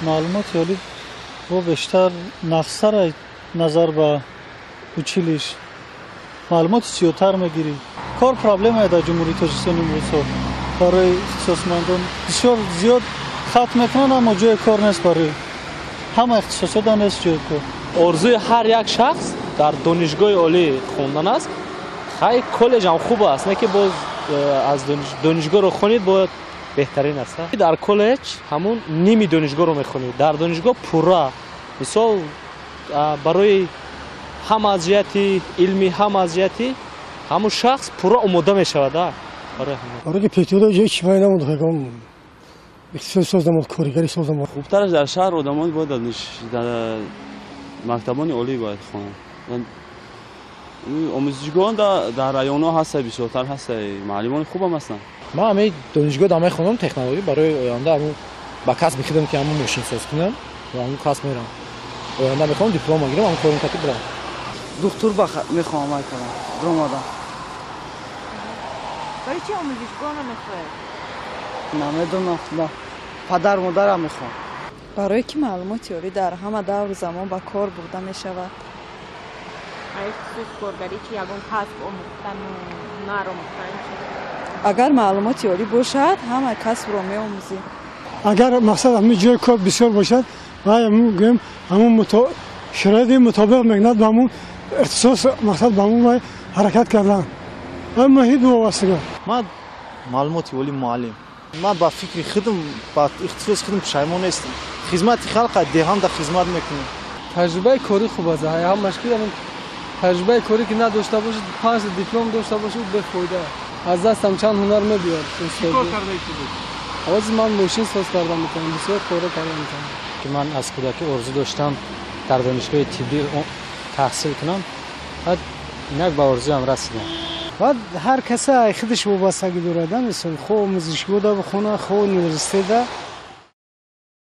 Маълумоти олӣ бо бештар нақстара назар ба училищ. Маълумоти зиёдтар мегирӣ. Кор проблемае дар Ҷумҳурии Тоҷикистон имрӯзҳо барои ихтисосмандон. Бисёр зиёд хатм мекунанд, аммо ҷои кор нест барои ҳама ихтисосода нест ҷои кор. Орзуи ҳар як шахс дар донишгоҳи олӣ хондан аст. Хай, коллеҷ ҳам хуб аст, не ки боз аз донишгоҳро хонед, бояд беҳтарин аст. Дар коллеҷ ҳамун ними донишгоҳро мехонед, дар донишгоҳ пурра. Мисол, барои ҳам аз ҷиҳати илмӣ, ҳам аз ҷиҳати ҳамун шахс пурра омода мешавад. Барои ки петиёда ҷои чимай намуд, ихтисос соз намуд, коригарӣ соз намуд. Хубтараш дар шаҳр одамон бояд дар мактабони олӣ бояд хонанд. Омӯзишгоҳон дар районҳо ҳаста, бисёртар ҳаста, муаллимони хубам ҳастанд. Ман ҳамаи донишгоҳ дар мехонам технология барои оянда, ҳамун ба касби худам ки ҳамун мошинсоз кунам ва ҳамун касб мерам. Оянда мехоҳам диплом гирам, ҳамун корим кати бирам. Духтур мехоҳам ай кунам, дуромадам. Барои чи омӯзишгоҳ намехоҳед? Намедонам, падар модарам мехоҳам. Барое ки маълумоти олӣ дар ҳама давру замон ба кор бурда мешавад. Ихтисос коргарӣ чи, ягон касб омӯхтану ҳунар омӯхтан чи? Агар маълумоти олӣ бошад, ҳама касбро меомӯзӣ. Агар мақсад ҳамин ҷои кор бисёр бошад, вай гӯем ҳамун шароити мутобиқ мекунад ба ҳамун ихтисос, мақсад ба ҳамун вай ҳаракат кардан. Вай муҳит вобастага. Ман маълумоти олӣ муаллим. Ман ба фикри худам, ба ихтисоси худам пушаймон нестам. Хизмати халқа деҳанда хизмат мекунем. Таҷрибаи корӣ хуб аст. Ҳамаш ки таҷрибаи корӣ ки надошта бошед, 5 диплом дошта бошед, бефоида. Аз дастам чанд ҳунар мебиёд. Чӣ кор кардаед шумо? Ҳозир ман мошин соз карда метавонам, бисёр корро карда метавонам. Ки ман аз кӯдакӣ орзу доштам дар донишгоҳи тиббӣ таҳсил кунам, баъд инак ба орзуям расидам. Баъд ҳар каса худаш вобастагӣ дорад, мисол, хо омӯзишгоҳда бихона, хо университетда.